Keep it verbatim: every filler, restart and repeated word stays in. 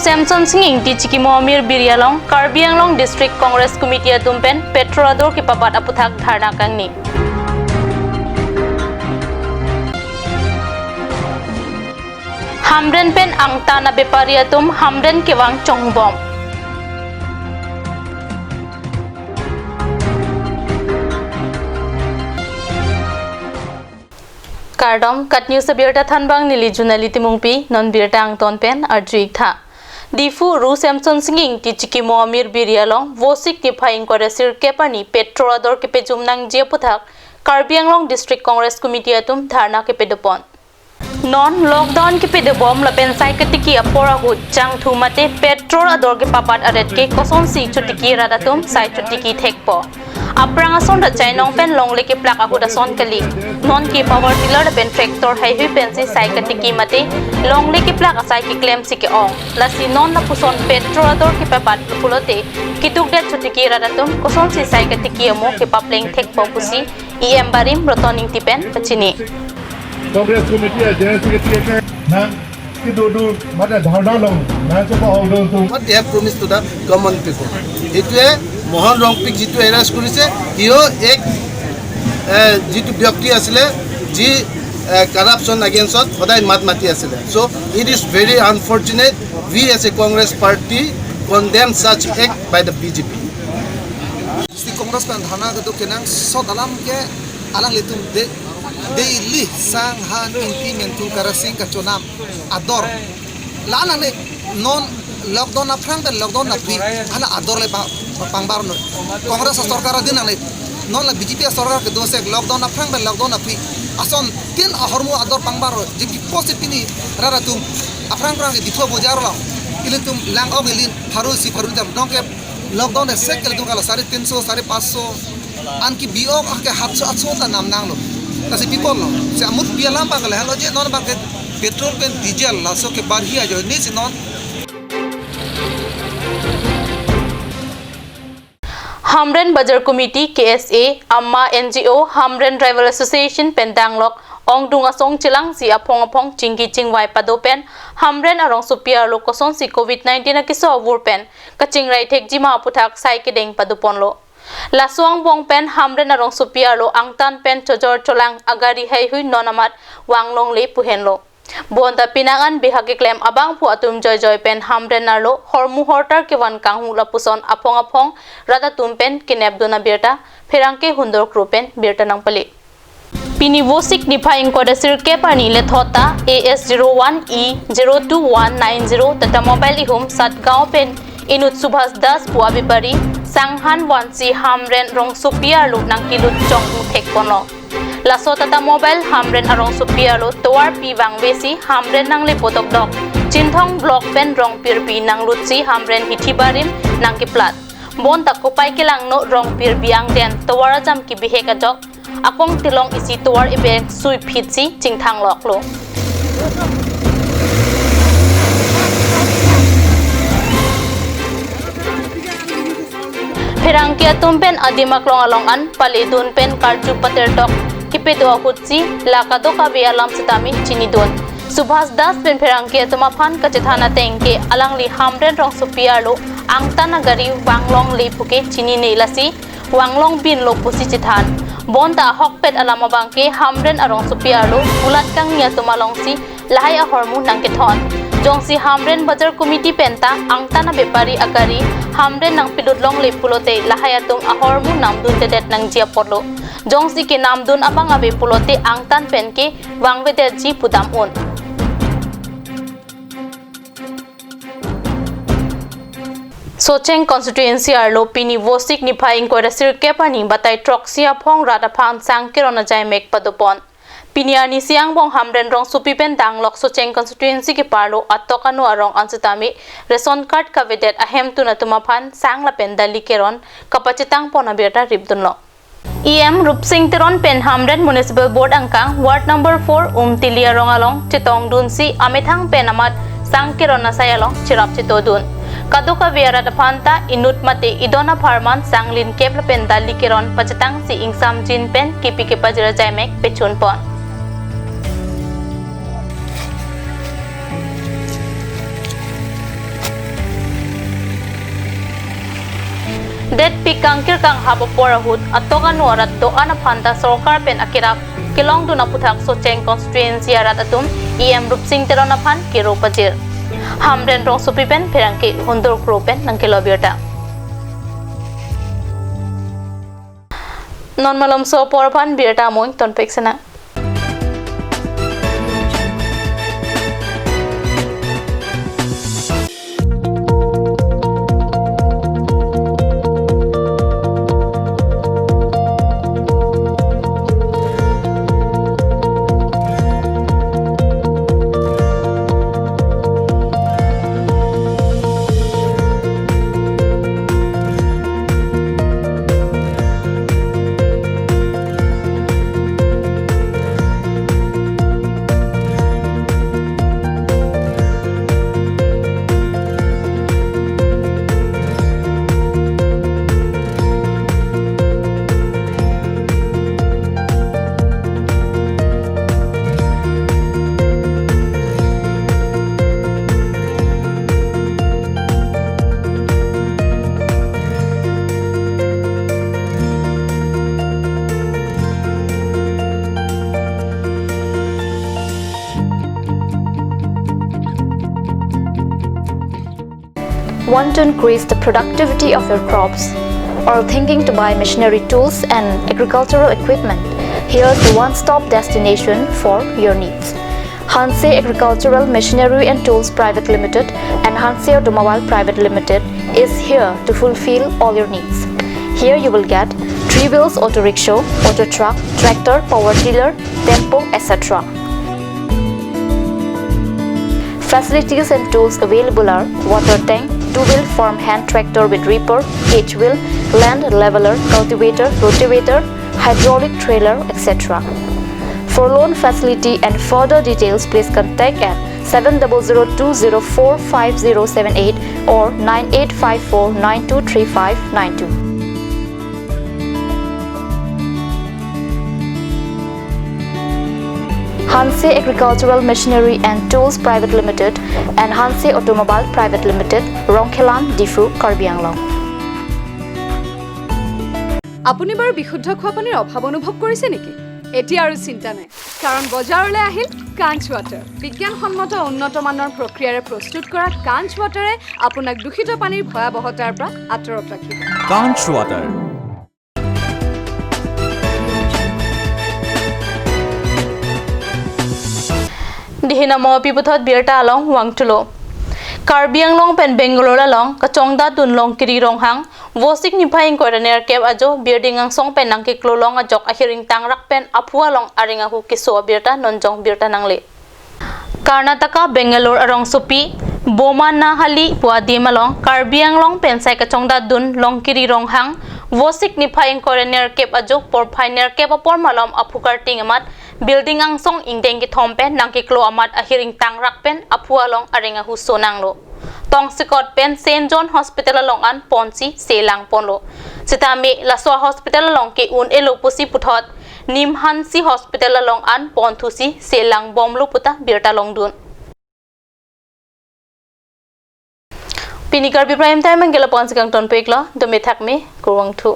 Samson Sing Ingti Chikimo Amir Biri along Karbi Anglong District Congress Committee atum pen petrol ador kepabat aputhak dharna kangni. Hamren pen angtan abepari atum hamren kevang chongbom. Kardom, KAT News abirta thanbang neli Junali Timungpi, non birta angton pen arju-ik tha. Diphu Ru Samson Sing Ingti Chikimo Amir Biri along Vosik niphai ingkoi ra sirkep arni petrol ador kepejum nangji aputhak Karbi Anglong District Congress Committee atum dharna kepadopon. Non lockdown kepado bom lapen sai katiki apor ahut jangthu mate petrol ador kepabat aret ke kosonsi chotiki rat atum sai chotiki thekpo. Aphrang ason ta chainong pen longle keplak ahut ason kali. Non ke power tiller lapen tractor haihui pensi sai katiki mate longle keplak asai keklemsi ke-ong. Lasi non lapuson petrol ador kepabat pulote keduk det chotiki rat atum kosonsi sai katiki amo kepapleng thekpo pusi E M barim Roton Ingti pen pachini. Congress Committee a General Secretary ke na kidu du mane dharna long na chopa order tu. What they have promised to the common people. এইটোৱে মোহন ৰংপিক যিটো এৰেষ্ট কৰিছে, সিও এক এ, যিটো ব্যক্তি আছিলে, যি এ, কাৰাপশ্যন এগেইনষ্টত সদায় মাত মাতি আছিলে। So it is very unfortunate, we as a Congress party condemn such act by the B J P. Si Congress pen dharna kedo kenangsot alam ke alanglitum de, daily sang han ingti mentu karasing kachonam ador. La nangne non lockdown aphrang pen lockdown aphi hala ador le pa-, pangbar noi. Congress asorkar adin nangne non la B J P asorkar kedo sek lockdown aphrang pen lockdown aphi asontin ahormu ador pangbar noi. Je pipo si pini rat atum aphrang phrang ke Diphu bojar along ilitum lang ok ilin pharo isi pharo jam nong ke lockdown esek ke ilitum kala sare tinso, sare panchso, anke bi ok ake hatso atso ta nam nanglo. Lasi people lo. Si amut bi alam abang le halo je non abang ke petrol pen diesel laso ke barhi ajoine si non. Hamren Bazar Committee, K S A, Amma N G O, Hamren Tribal Association pen danglok ongdung asong chelangsi aphong aphong chingki chingvai pado pen Hamren arongsopi arlo kosonsi covid nineteen akeso avur pen kachingrai thekji ma aputhak sai kedeng padoponlo. Laso angbong pen Hamren arongsopi arlo angtan pen chojor cholang agari haihui non amat vanglongle pu henlo. Bonta penang an bihak keklem abangphu atum joijoi pen Hamren arlo hormu hortar kevan kanghu lapuson aphong aphong rat atum pen kenepdun abirta pherangke Hundor Kro pen birta nangpale. Pini Vosik niphai ingkoi ra sirkep arni lethot ta A S zero one E zero two one nine zero Tata Mobile ihum Satgaon pen inut Subhas Das pu abepari sanghan vansi Hamren rongsopi arlo nangkelut chonghu thekponlo. Laso Tata Mobile Hamren arongsopi arlo tovar pi vangvesi Hamren nangle podokdok Chinthong block pen rong pirpi nanglutsi Hamren hithi barim nangkeplat. Bonta kopai kelangno rong pirpi angden tovar ajam kebihek ajok akong telong isi tovar ebeng suiphitsi chingthangloklo. Pherangke atum pen adim aklong along an paledun pen karju patertok kepedo ahutsi la kadokave alam setame chinidun. Subhas Das pen pherangke atum aphan kachethan ateng ke alangli Hamren rongsopi arlo angtan agari vanglongle puke chinine lasi vanglong binlo pusi chethan. Bonta ahokpet alam abangke Hamren arongsopi arlo kulat kangni atum alongsi lahai ahormu nangkethon. Jongsi Hamren Bazar Committee penta angtan abepari agari Hamren nangpelut longle pulote lahai atum ahormu namdundedet nangji apotlo. Jongsi kenamdun abang ave pulote angtan pen kevangvedetji pudam un. Socheng constituency arlo pini Vosik niphai ingkoi ra sirkep arni batai throksi aphong rat aphan sang keron ajaimek padopon. Pini arnisi angbong Hamren rongsopi pen danglok Socheng constituency keparlo atok ano arong an setame ration card kavedet ahemtun atum aphan sang lapen dali keron kapachetangpon abirta ripdunlo. E M Rupsing Teron pen Hamren Municipal Board angkang Ward number four Umtili arong along chetongdunsi amethang pen amat sang keron asai along cherap chetodun. Kadokave arat aphanta inut mate idon apharman sang linkep lapen dali keron pachetangsi ingsamjin pen kipi kepajir ajaimek pechunpon. Detpi kangkir kanghap apor ahut atok anu arat do-an aphan ta sorkar pen akirap kelongdun aphuthak Socheng constituency arat atum E M Rupsing Teron aphan kero pajir. Hamren Rongsopi pen pherangke Hundur Kro pen nangkelo birta. Non malomso apor aphan birta amoi tonpek sena. Want to increase the productivity of your crops? Or thinking to buy machinery tools and agricultural equipment? Here's the one-stop destination for your needs. Hanse Agricultural Machinery and Tools Private Limited and Hanse Automobile Private Limited is here to fulfill all your needs. Here you will get three wheels auto rickshaw, auto truck, tractor, power tiller, tempo, et cetera. Facilities and tools available are water tank, two-wheel farm hand tractor with reaper, cage wheel, land leveler, cultivator, rotavator, hydraulic trailer, et cetera. For loan facility and further details, please contact at seven double zero two zero four five zero seven eight or nine eight five four nine two three five nine two. Hanse Agricultural Machinery and Tools Private Limited and Hanse Automobile Private Limited, Rongkhelan, Diphu, Karbi Anglong. আপুনি বাৰু বিশুদ্ধ খোৱা পানীৰ অভাৱ অনুভৱ কৰিছে নেকি? এতিয়া আৰু চিন্তা নাই, কাৰণ বজাৰলৈ আহিল কাঞ্চ ৱাটাৰ। বিজ্ঞানসন্মত উন্নত মানৰ প্ৰক্ৰিয়াৰে প্ৰস্তুত কৰা কাঞ্চ ৱাটাৰে আপোনাক দূষিত পানীৰ ভয়াৱহতাৰ পৰা আঁতৰত ৰাখিব। Kanch Water. Dihin amo pi puthot birta along vangthulo. Karbi Anglong pen Bangalore along kachongdatdun Longkiri Ronghang, Vosik niphai ingkoi ra nerkep ajo building angsong pen nangkeklo long ajok ahiring tangrak pen aphu along areng ahu keso abirta nonjong birta nangle. Karnataka Bangalore arongsopi Bomanahalli pu adim along Karbi Anglong pen sai kachongdatdun Longkiri Ronghang, Vosik niphai ingkoi ra nerkep ajo porphai nerkep apor malom aphu karting amat building angsong ingdeng kethom pen nangkeklo amat ahiring tangrak pen aphu along areng ahu so nanglo. Tongsekot pen Saint John Hospital along an ponsi selang ponlo. Sitame laso hospital along ke un-elo pusi puthot Nimhansi Hospital along an ponthusi selang bomlo puta birta longdun. Pini Karbi Prime Time angke lapu-an si kangtonpiklo, dome thakme, kurvangthu.